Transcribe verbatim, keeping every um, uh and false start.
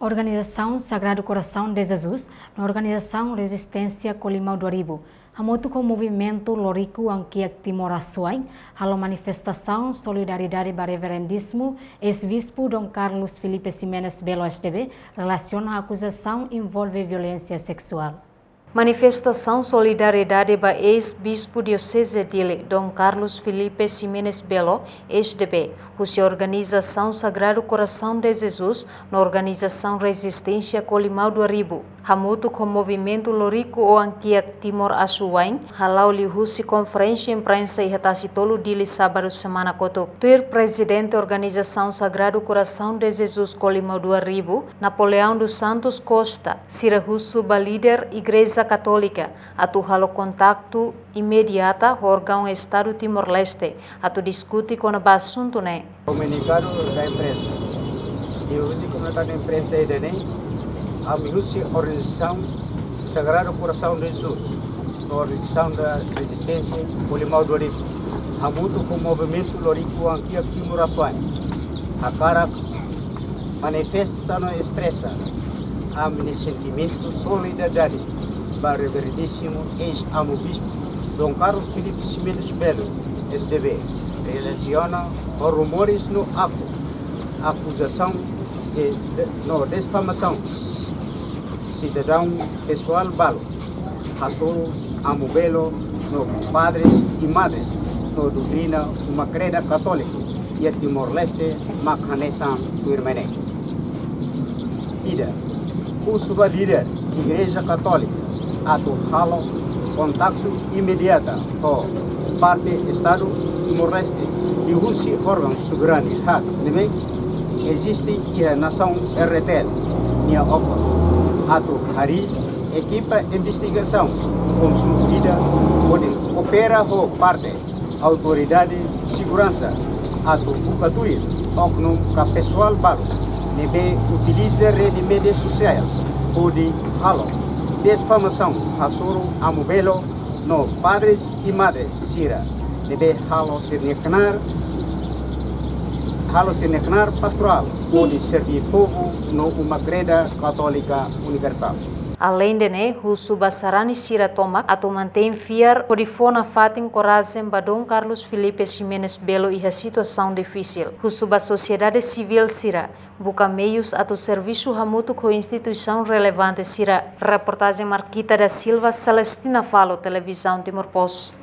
Organizasaun Sagrado Coração de Jesus no Organizasaun Rezisténsia Kolimau dua ribu, hamutuk ho Movimentu Loriku Angkiak Timor Asuwain, halo manifestasaun solidariedade ba Reverendísimu Eis-Bispu Dom Carlos Filipe Ximenes Belo S D B, relasiona ho akuzasaun envolve violénsia seksuál. Manifestasaun solidariedade ba eis-bispu Dioseze Dili, Dom Carlos Filipe Ximenes Belo, S D B, husi Organizasaun Sagrado Coração de Jesus, no Organizasaun Rezisténsia Kolimau dua ribu, hamutuk ho Movimentu Loriku Angkiak Timor Asuwain, hala'o liuhusi konferénsia imprensa iha Tasitolu, Dili, sábadu semana kotuk. Tuir Prezidente Organizasaun Sagrado Coração de Jesus Kolimau dua ribu, Napoleão dos Santos Costa, sira husu ba líder Igreja Katólika atu halo kontaktu imediata ho órgaun Estadu Timor-Leste atu diskute kona-ba asuntu ne'e. Komunikadu da imprensa. Liuhusi komunikadu da imprensa ida-ne'e, ami husi Organizasaun Sagrado Coração de Jesus, Organizasaun da Rezisténsia Kolimau dua ribu, hamutuk ho Movimentu Loriku Angkiak Timor Asuwain, hakarak manifesta no espresa ami-nia sentimentu solidariedade ba Reverendísimu Eis-Amu Bispu Dom Carlos Filipe Ximenes Belo, S D B, relasiona ho rumores no aku-, akuzasaun de, de, no difamasaun sidadaun pesoál balu hasoru Amu Belo no padres i madres no doutrina Uma Kreda Katólika iha Timor-Leste mak hanesan tuirmai ne'e. Ida, husu ba líder Igreja Katólika atu halo kontaktu imediata ho parte Estadu Timor-Leste liuhusi órgaun soberania hak ne'ebé eziste iha nasaun R T L nia okos, atu harii ekipa investigasaun konjuntu ida hodi koopera ho parte autoridade seguransa atu buka tuir oknum ka pesoál balu ne'ebé utiliza rede média sosiál hodi halo difamasaun hasoru Amu Belo no padres i madres sira ne'ebé halo sira-nia knaar, halo sira-nia knaar pastorál hodi serví povu no Uma Kreda Katólika Universál. Aleinde ne'e, husu ba sarani sira tomak atu mantein fiar hodi fó nafatin korajen ba Dom Carlos Filipe Ximenes Belo iha situasaun difisil. Husu ba sosiedade sivíl sira buka meius atu servisu hamutuk ho instituisaun relevante sira. Reportajen Marquita da Silva, Celestina Falo, Televizaun Timor Post.